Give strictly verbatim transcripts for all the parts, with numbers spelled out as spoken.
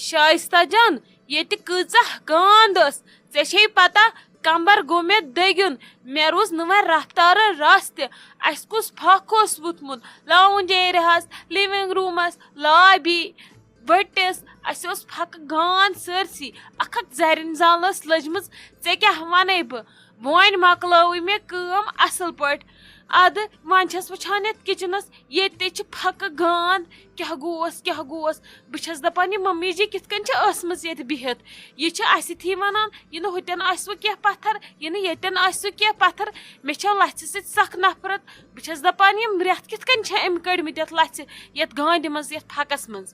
شائستہ جان، ییٚتہِ کۭژاہ گانٛد ٲس، ژےٚ چھے پتہ؟ کمبر گوٚو مےٚ دٔگیُن، مےٚ روٗز نہٕ وۄنۍ رفتارٕ رژھ تہِ۔ اسہِ کُس پھکھ اوس ووٚتھمُت، lounge areaہس، living roomس، lobby، ؤٹِس، اسہِ اوس پھکہٕ گانٛد سٲرسٕے۔ اکھ اکھ زرٮ۪ن زال ٲس لٔجمٕژ، ژےٚ کیٛاہ ونَے بہٕ؟ وۄنۍ مۄکلٲوٕے مےٚ کٲم اصل پٲٹھۍ۔ ادٕ وۄنۍ چھس وٕچھان یتھ kitchenس، ییٚتہِ تہِ چھِ پھکہٕ گانٛد۔ کیٛاہ گوس، کیٛاہ گوس؟ بہٕ چھس دپان، یہِ ممی جی کِتھ کٔنۍ چھِ ٲسمٕژ ییٚتہِ بِہِتھ؟ یہِ چھِ اسہِ تھی ونان، یہِ نہٕ ہُتٮ۪ن آسہِ وٕ کینٛہہ پتھر، یہِ نہٕ ییٚتٮ۪ن آسہِ وٕ کینٛہہ پتھر۔ مےٚ چھےٚ لژھِ سۭتۍ سخ نفرت۔ بہٕ چھس دپان، یِم رٮ۪تھ کِتھ کٔنۍ چھےٚ أمۍ کٔڑمٕتۍ یتھ لژھِ، یتھ گانٛدِ منٛز، یتھ پھکس منٛز؟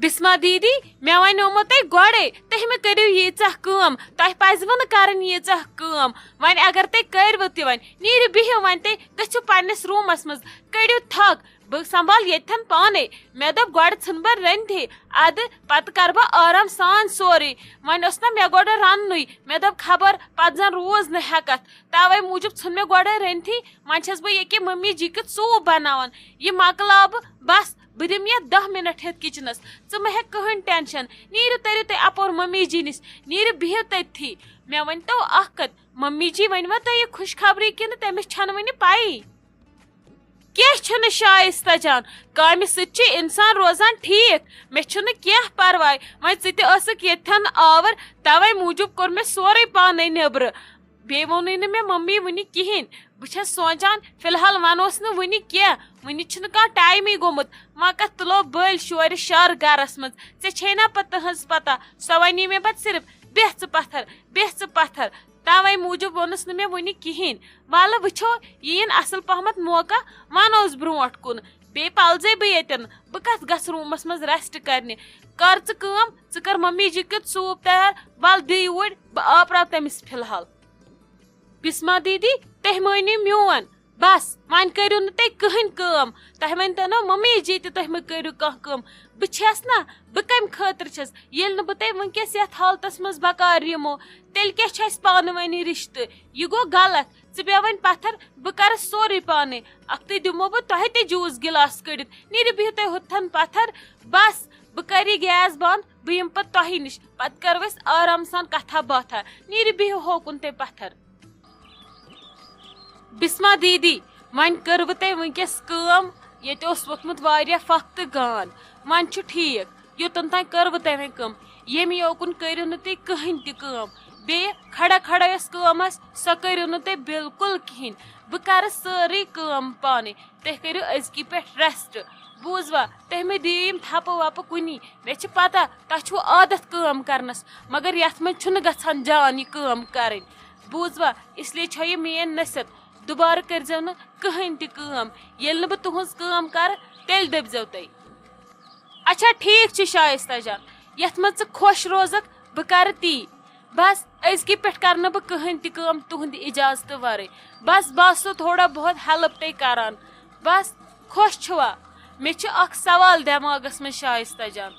بسمہ دیدی، مےٚ ونیومو تۄہہِ گۄڈے، تُہۍ مہ کٔرِو ییٖژاہ کٲم، تۄہہِ پزِوٕ نہٕ کرٕنۍ ییٖژاہ کٲم۔ وۄنۍ اگر تُہۍ کٔرِوٕ تہِ، وۄنۍ نیٖرِو، بِہِو، وۄنۍ تُہۍ گٔژھِو پننِس روٗمس منٛز، کٔڑِو تھک، بہٕ سنبھال ییٚتھٮ۪ن پانے۔ مےٚ دوٚپ، گۄڈٕ ژھٕن بہٕ رٔنتھٕے، ادٕ پتہٕ کرٕ بہٕ آرام سان سورُے۔ وۄنۍ اوس نہ مےٚ گۄڈٕ رننُے، مےٚ دوٚپ، خبر پتہٕ زن روٗز نہٕ ہٮ۪کتھ، توے موٗجوٗب ژھُن مےٚ گۄڈے رٔنتھٕے۔ وۄنۍ چھس بہٕ ییٚکیٛاہ ممی جی کیُتھ soup بناوان، یہِ مۄکلاو بہٕ، بس۔ بہٕ دِمہٕ یتھ دَہ مِنٹ ہٮ۪تھ kitchenس۔ ژٕ مہ ہےٚ کٕہٕنۍ tension۔ نیٖرِو، تٔرِو تُہۍ اپور ممی جی نِش۔ نیٖرِو، بِہِو تٔتھی۔ مےٚ ؤنۍ تو اکھ کتھ، ممی جی ؤنۍ وا تۄہہِ یہِ خوشخبری کِنہٕ تٔمِس چھنہٕ وُنہِ پیی؟ کینٛہہ چھُنہٕ شائستہ جان، کامہِ سۭتۍ چھُ انسان روزان ٹھیٖک۔ مےٚ چھُنہٕ کینٛہہ پرواے۔ وۄنۍ ژٕ تہِ ٲسٕکھ ییٚتھٮ۪ن آور، توے موٗجوٗب کوٚر مےٚ سورُے پانے نیبرٕ۔ بیٚیہِ ووٚنُے نہٕ مےٚ ممی وُنہِ کِہیٖنۍ۔ بہٕ چھَس سونٛچان، فی الحال وَنوس نہٕ وُنہِ کینٛہہ، وُنہِ چھُنہٕ کانٛہہ ٹایمٕے گوٚمُت۔ وۄنۍ کَتھ تُلو بٔلۍ شورِ شَر گَرَس منٛز؟ ژےٚ چھے نا پَتہٕ تٕہٕنٛز پَتہ؟ سۄ وَنی مےٚ پَتہٕ صرف، "بیٚہہ ژٕ پَتھَر، بیٚہہ ژٕ پَتھَر۔" تَوَے موٗجوٗب ووٚنُس نہٕ مےٚ وُنہِ کِہیٖنۍ۔ وَلہٕ وٕچھو، یِیِن اَصٕل پَہمَتھ موقع، وَنوس برونٛٹھ کُن۔ بیٚیہِ پَلزَے بہٕ ییٚتٮ۪ن، بہٕ کَتھ گژھٕ روٗمَس منٛز rest کَرنہِ؟ کَر ژٕ کٲم، ژٕ کَر مٔمی جی کیُتھ soup تیار، وَل دِ یوٗرۍ، بہٕ آپراو تٔمِس فی الحال۔ بسمہ دیدی، تُہۍ مٲنِو میون۔ بس، وۄنۍ کٔرِو نہٕ تُہۍ کٕہٕنۍ کٲم۔ تۄہہِ ؤنۍتو نہ ممی جی تہِ، تُہۍ مہٕ کٔرِو کانٛہہ کٲم۔ بہٕ چھَس نہ، بہٕ کَمہِ خٲطرٕ چھَس؟ ییٚلہِ نہٕ بہٕ تۄہہِ وٕنۍکٮ۪س یَتھ حالتَس منٛز بکار یِمو، تیٚلہِ کیٛاہ چھُ اَسہِ پانہٕ ؤنی رِشتہٕ؟ یہِ گوٚو غلط۔ ژٕ بیٚہہ وۄنۍ پَتھَر، بہٕ کَرٕ سورُے پانَے۔ اَکھتُے دِمو بہٕ تۄہہِ تہِ juice گِلاس کٔڑِتھ۔ نیٖرِو بِہِو تُہۍ ہُتھَن پَتھَر۔ بس، بہٕ کَرٕ یہِ gas بنٛد، بہٕ یِمہٕ پَتہٕ تۄہی نِش۔ پَتہٕ کَرو أسۍ آرام سان کَتھا باتھا۔ نیٖرِو بِہِو ہوکُن تُہۍ پَتھَر۔ بسمہ دیدی، وۄنۍ کٔروٕ تۄہہِ وٕنکیٚس کٲم؟ ییٚتہِ اوس ووٚتھمُت واریاہ پھکھ تہٕ گانٛد۔ وۄنۍ چھُ ٹھیٖک، یوٚتَن تام کٔروٕ تۄہہِ وۄنۍ کٲم۔ ییٚمہِ یوکُن کٔرِو نہٕ تُہۍ کٕہٕنۍ تہِ کٲم۔ بیٚیہِ کھڑا کھڑا یۄس کٲم آسہِ، سۄ کٔرِو نہٕ تُہۍ بالکل کِہیٖنۍ۔ بہٕ کَرٕ سٲرٕے کٲم پانَے۔ تُہۍ کٔرِو أزکی پٮ۪ٹھ rest۔ بوٗزوا؟ تُہۍ مہٕ دِیِو یِم تھپہٕ وپہٕ کُنی۔ مےٚ چھِ پتہ تۄہہِ چھُو عادت کٲم کرنس، مگر یتھ منٛز چھُنہٕ گژھان جان یہِ کٲم کرٕنۍ۔ بوٗزوا؟ اس لیے چھےٚ یہِ میٲنۍ نصیحت، دُبارٕ کٔرۍزیو نہٕ کٕہٕنۍ تہِ کٲم۔ ییٚلہِ نہٕ بہٕ تُہٕنٛز کٲم کرٕ، تیٚلہِ دٔپۍزیو تُہۍ۔ اچھا، ٹھیٖک چھُ شایستہ جان، یتھ منٛز ژٕ خۄش روزکھ، بہٕ کرٕ تی۔ بس، أزکہِ پٮ۪ٹھ کرٕ نہٕ بہٕ کٕہٕنۍ تہِ کٲم تُہٕنٛدِ اجازتہٕ ورٲے۔ بس، بہٕ آسو تھوڑا بہت help تۄہہِ کران۔ بس، خۄش چھِوا؟ مےٚ چھُ اکھ سوال دٮ۪ماغس منٛز، شایستہ جان۔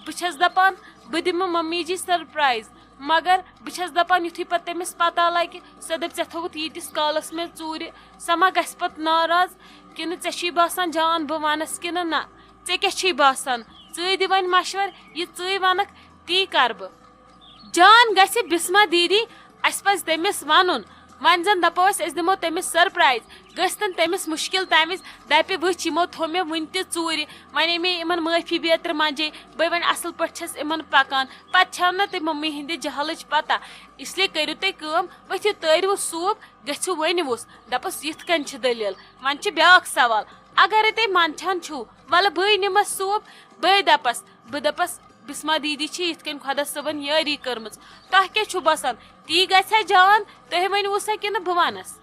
بہٕ چھَس دَپان، بہٕ دِمہٕ ممی جی surprise، مگر بہٕ چھَس دَپان، یُتھُے پَتہٕ تٔمِس پَتہ لَگہِ، سۄ دَپہِ، "ژےٚ تھوٚوُتھ ییٖتِس کالَس مےٚ ژوٗرِ"، سۄ ما گژھِ پَتہٕ ناراض؟ کِنہٕ ژےٚ چھُے باسان، جان بہٕ وَنَس کِنہٕ نہ؟ ژےٚ کیٛاہ چھُے باسان؟ ژٕے دِ وۄنۍ مَشوَرٕ، یہِ ژٕے وَنَکھ، تی کَرٕ بہٕ۔ جان گژھِ بسمہ دیدی، اَسہِ پَزِ تٔمِس وَنُن۔ وۄنۍ زَن دَپو أسۍ، أسۍ دِمو تٔمِس surprise۔ گٔژھتن تٔمِس مُشکِل تَمہِ وِزِ، دَپہِ، "وٕچھ، یِمو تھوٚو مےٚ وٕنہِ تہِ ژوٗرِ، وۄنۍ أمۍ یِمَن معٲفی بیترِ منٛجے، بہٕ وۄنۍ اَصٕل پٲٹھۍ چھَس یِمَن پَکان۔" پَتہٕ چھَو نہ تُہۍ مٔمی ہِنٛدِ جہلٕچ پَتہ۔ اس لیے کٔرِو تُہۍ کٲم، ؤتھِو تٲرِوُس soup، گٔژھِو ؤنِوُس، دَپُس، "یِتھ کٔنۍ چھِ دٔلیٖل۔" وۄنۍ چھِ بیٛاکھ سوال، اگرے تُہۍ منٛدچھان چھِو، وَلہٕ بٕے نِمَس soup، بٕے دَپَس، بہٕ دَپَس، بسمہ دیدی چھِ یِتھ کٔنۍ خۄدا صٲبَن یٲری کٔرمٕژ۔ تۄہہِ کیٛاہ چھُو باسان، تی گژھِ ہا جان؟ تُہۍ ؤنِوُس ہا کِنہٕ بہٕ وَنَس؟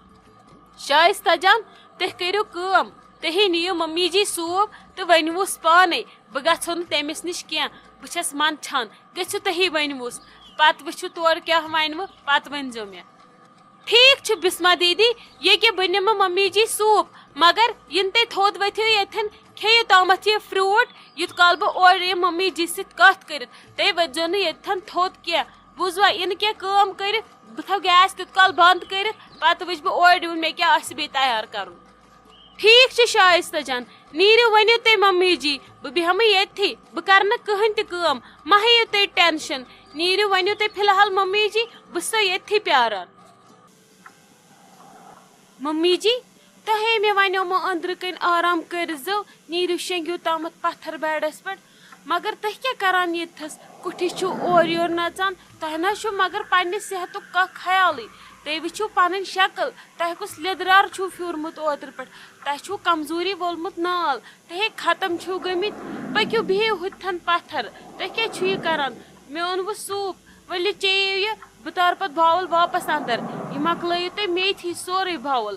شایستہ جان، تُہۍ کٔرِو کٲم، تُہی نِیِو ممی جی soup تہٕ ؤنِوُس پانَے، بہٕ گژھو نہٕ تٔمِس نِش کینٛہہ، بہٕ چھَس منٛدچھان، گٔژھِو تُہی ؤنِوُس، پَتہٕ وٕچھِو تورٕ کیٛاہ وَنِوٕ، پَتہٕ ؤنۍزیو مےٚ۔ ٹھیٖک چھُ بسمہ دیدی، ییٚکیٛاہ بہٕ نِمہٕ ممی جی soup، مگر یِنہٕ تُہۍ تھوٚد ؤتھِو ییٚتھٮ۪ن، کھیٚیِو تامَتھ یہِ fruit، یُتھ کال بہٕ اورٕ یِمہٕ ممی جی سۭتۍ کَتھ کٔرِتھ۔ تُہۍ ؤتھۍزیو نہٕ ییٚتھٮ۪ن تھوٚد کینٛہہ، بوٗزوا؟ یِنہٕ کینٛہہ کٲم کٔرِتھ، بہٕ تھاوٕ gas تیُتھ کال بنٛد کٔرِتھ، پَتہٕ وٕچھِ بہٕ اورٕ یِوُن مےٚ کیٛاہ آسہِ بیٚیہِ تیار کَرُن۔ ٹھیک چھُ شائستہ جان، نیرِو ؤنِو تُہۍ ممی جی، بہٕ بیہمہٕ ییٚتھی، بہٕ کرٕ نہٕ کٕہٕنۍ تہِ کٲم، مہ ہیٚیِو تُہۍ ٹینشن، نیرِو ؤنِو تُہۍ فی الحال ممی جی، بہٕ چھسو ییٚتھی پیاران۔ ممی جی، تۄہے مےٚ ونیومو أنٛدرٕ کنۍ آرام کٔرزیو، نیٖرِو شۄنٛگِو تامتھ پتھر بیڈس پٮ۪ٹھ، مگر تُہۍ کیٛاہ کران ییٚتھس؟ کُٹھِس چھِو اورٕ یورٕ نژان، تۄہہِ نہ چھُو مگر پننہِ صحتُک کانٛہہ خیالٕے۔ تُہۍ وٕچھِو پنٕنۍ شکل، تۄہہِ کُس لیٚدرار چھُو پھیوٗرمُت اوترٕ پٮ۪ٹھ، تۄہہِ چھُو کمزوری وولمُت نال، تُہۍ ہے ختم چھِو گٔمٕتۍ۔ پٔکِو بِہِو ہُتھن پتھر، تُہۍ کیٛاہ چھِو یہِ کران؟ مےٚ اوٚنوٕ سوٗپ، ؤلِو چیٚیِو یہِ، بہٕ تارٕ پتہٕ باوُل واپس اندر، یہِ مۄکلٲیِو تُہۍ میٚتھی سورُے باوُل۔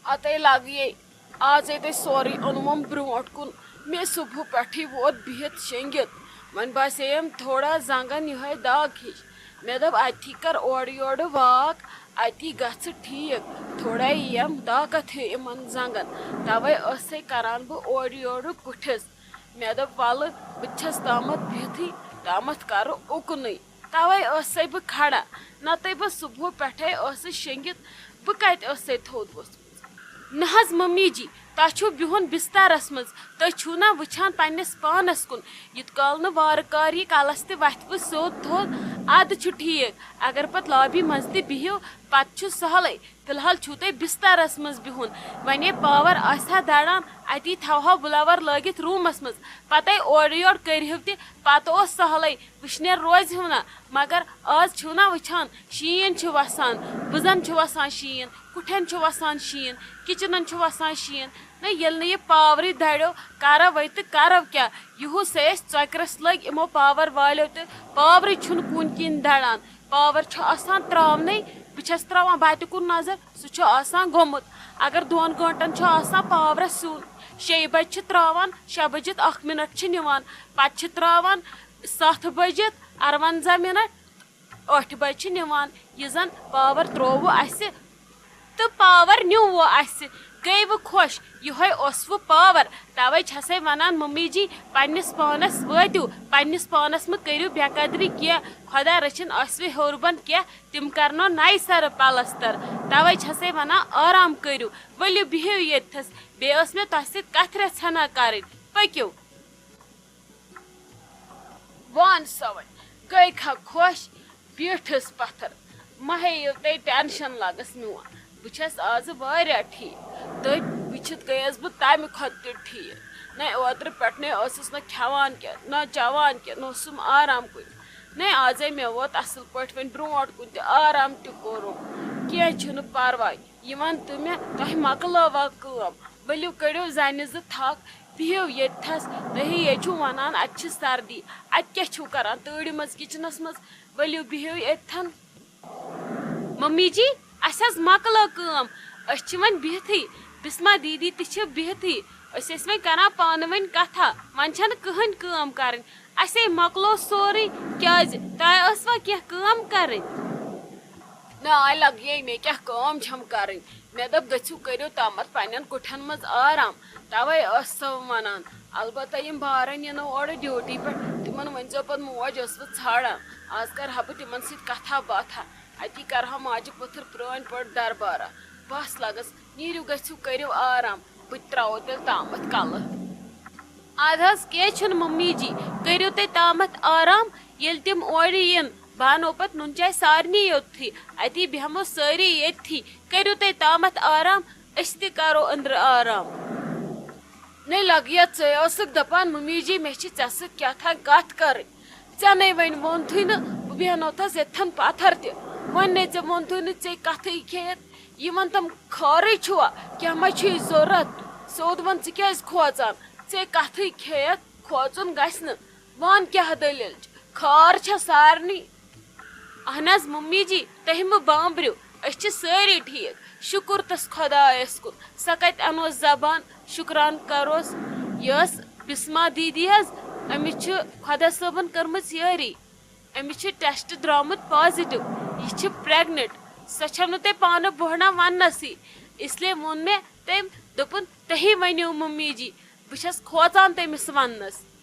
اتے لگیے، آزے تۄہہِ سورُے اوٚنمُم برونٛٹھ کُن۔ مےٚ صبحہٕ پٮ۪ٹھٕے ووت بِہِتھ شیٚنگِتھ۔ وۄنۍ باسییم تھوڑا زنگن یِہوٚے دگ ہِش۔ مےٚ دوٚپ، اتھی کر اورٕ یورٕ واک، اتی گژھِ ٹھیک۔ تھوڑا یِیم طاقت ہیو یِمن زنگن۔ توے ٲسے کران بہٕ اورٕ یورٕ کُٹھِس۔ مےٚ دوٚپ، ولہٕ، بہٕ تہِ چھس تامتھ بِہتھٕے، تامتھ کرٕ اُکنُے۔ توے ٲسے بہٕ کھڑا، نتہٕ بہٕ صبحہٕ پٮ۪ٹھے ٲسٕس شیٚنگِتھ، بہٕ کتہِ ٲسے تھوٚد ؤژھمٕژ؟ نہ حظ ممی جی، تۄہہِ چھُو بِہُن بسترس منٛز، تُہۍ چھِو نا وٕچھان پننِس پانس کُن؟ یوٗت کال نہٕ وارٕ کار یہِ کلس تہِ وتھِ وٕ سیوٚد تھوٚد، ادٕ چھُ ٹھیک۔ اگر پتہٕ لابی منٛز تہِ بِہِو، پتہٕ چھُ سہلٕے۔ فی الحال چھُو تۄہہِ بسترس منٛز بِہُن۔ وۄنۍ یے پاور آسہِ ہا دڑان، اتی تھاوہو بٕلاور لٲگِتھ روٗمس منٛز، پتے اورٕ یورٕ کٔرِہِو تہِ، پتہٕ اوس سہلٕے۔ وٕشنیر روزِ ہیو نہ، مگر آز چھِو نہ وٕچھان، شیٖن چھُ وسان، بٕزن چھُ وسان شیٖن، کُٹھٮ۪ن چھُ وسان شیٖن، کچنن چھُ وسان شیٖن۔ نہ، ییٚلہِ نہٕ یہِ پاورٕے دَریو، کرو وۄنۍ تہٕ کرو کیٛاہ؟ یِہُس ہے أسۍ ژۄکرس لٔگۍ یِمو پاور والیو تہٕ پاورٕے چھُنہٕ کُنہِ کِنۍ دَران۔ پاور چھُ آسان تراونٕے، بہٕ چھَس تراوان بَتہِ کُن نظر، سُہ چھُ آسان گوٚمُت۔ اگر دۄن گٲنٛٹن چھُ آسان پاورس سیُن، شیٚیہِ بجہِ چھِ تراوان، شےٚ بٔجِتھ اکھ مِنٹ چھِ نِوان، پتہٕ چھِ تراوان ستھ بٔجِتھ اَرونٛزاہ مِنٹ، ٲٹھِ بجہِ چھِ نِوان۔ یہِ زن پاور ترووُ اسہِ تہٕ پاور نیوٗوُ اسہِ، گٔیوُ خۄش، یِہوٚے اوسوُ پاور۔ توے چھسے ونان ممی جی، پننِس پانس وٲتِو، پننِس پانس مہٕ کٔرِو بے قدری کینٛہہ، خۄدا رٔچھِن آسوٕ ہیوٚر بۄن کینٛہہ، تِم کرنو نَیہِ سرٕ پلستر۔ توے چھسے ونان آرام کٔرِو، ؤلِو بِہِو ییٚتھس، بیٚیہِ ٲس مےٚ تۄہہِ سۭتۍ کتھ رژھِ ہنا کرٕنۍ، پٔکِو۔ وان سا وۄنۍ، گٔے کھا خۄش؟ بیٖٹھٕس پتھر، مہ ہیٚیِو تُہۍ ٹینشن لگس میون۔ بہٕ چھَس آزٕ واریاہ ٹھیٖک۔ تُہۍ وٕچھِتھ گٔیَس بہٕ تَمہِ کھۄتہٕ تہِ ٹھیٖک۔ نَے اوترٕ پٮ۪ٹھ نَے ٲسٕس نہٕ کھٮ۪وان کینٛہہ، نہ چٮ۪وان کینٛہہ، نہ اوسُم آرام کُنہِ۔ نَے آزَے مےٚ ووت اَصٕل پٲٹھۍ وۄنۍ برونٛٹھ کُن تہِ آرام تہِ کوٚرُم۔ کینٛہہ چھُنہٕ پَرواے۔ یہِ وَن تہٕ مےٚ، تۄہہِ مۄکلٲوا کٲم؟ ؤلِو کٔڑِو زَنہِ زٕ تھَکھ، بِہِو ییٚتھَس۔ تُہی یے چھُو وَنان اَتہِ چھِ سردی، اَتہِ کیٛاہ چھُو کَران تۭرِ منٛز کِچنَس منٛز؟ ؤلِو بِہِو ییٚتھَن۔ ممی جی، اسہِ حظ مۄکلٲو کٲم، أسۍ چھِ وۄنۍ بِہتھٕے، بسمہ دیدی تہِ چھِ بِہتھٕے، أسۍ ٲسۍ وۄنۍ کران پانہٕ ؤنۍ کتھا، وۄنۍ چھنہٕ کٕہٕنۍ کٲم کرٕنۍ، اسے مۄکلوو سورُے۔ کیازِ، تۄہہِ ٲسوا کینٛہہ کٲم کرٕنۍ؟ نہ، آے لگیے مےٚ کیٛاہ کٲم چھم کرٕنۍ، مےٚ دوٚپ گٔژھِو کٔرِو تامتھ پننٮ۪ن کُٹھٮ۪ن منٛز آرام، توے ٲسسو ونان۔ البتہ یِم بارن یِنو اورٕ ڈیوٹی پٮ۪ٹھ، تِمن ؤنۍزیو پتہٕ موج ٲسوٕ ژھانڈان، آز کرٕ ہا بہٕ تِمن سۭتۍ کتھا باتھا۔ اتی کرہا ماجہِ پٔتھٕر پرٲنۍ پٲٹھۍ دربارہ۔ بس لگس، نیٖرِو گٔژھِو کٔرِو آرام، بہٕ تہِ ترٛاوو تیٚلہِ تامتھ کلہٕ۔ ادٕ حظ کینٛہہ چھُنہٕ ممی جی، کٔرِو تُہۍ تامتھ آرام، ییٚلہِ تِم اورٕ یِن بہٕ انو پتہٕ نُن چاے سارنٕے یوٚتتھٕے، اتی بیٚہمو سٲری ییٚتتھٕے، کٔرِو تُہۍ تامتھ آرام، أسۍ تہِ کرو أنٛدرٕ آرام۔ نے لگیا، ژے ٲسٕکھ دپان ممی جی مےٚ چھِ ژےٚ سۭتۍ کیٛاہ تام کتھ کرٕنۍ۔ ژےٚ نے وۄنۍ ووٚنتھٕے نہٕ، بہٕ بیٚہنو تھس ییٚتھن پتھر تہِ۔ وۄنۍ نے ژےٚ ووٚنتھٕے نہٕ، ژے کتھٕے کھیٚیتھ۔ یہِ وَن تم خٲرٕے چھُوا؟ کینٛہہ ما چھُے ضوٚرتھ؟ سیوٚد وَن، ژٕ کیٛازِ کھوژان؟ ژے کتھٕے کھیٚیتھ کھوژُن گژھِ نہٕ۔ وَن کیٛاہ دٔلیٖل چھِ؟ خٲر چھا سارنٕے؟ اہن حظ ممی جی، تُہۍ مہٕ بامبرِو، أسۍ چھِ سٲری ٹھیٖک۔ شُکُر تس خۄدایس کُن، سۄ کتہِ انوس زبان شُکران کروس۔ یہِ ٲس بسمہ دیدی حظ، أمِس چھِ خۄدا صٲبن کٔرمٕژ یٲری۔ أمِس چھِ ٹیسٹ درٛامُت پازیٹو، یہِ چھِ پریگننٹ۔ سۄ چھَم نہٕ تۄہہِ پانہٕ بوہنا وننسٕے، اس لیے ووٚن مےٚ تٔمۍ، دوٚپُن، تُہی ؤنِو ممی جی، بہٕ چھَس کھوژان تٔمِس وننس۔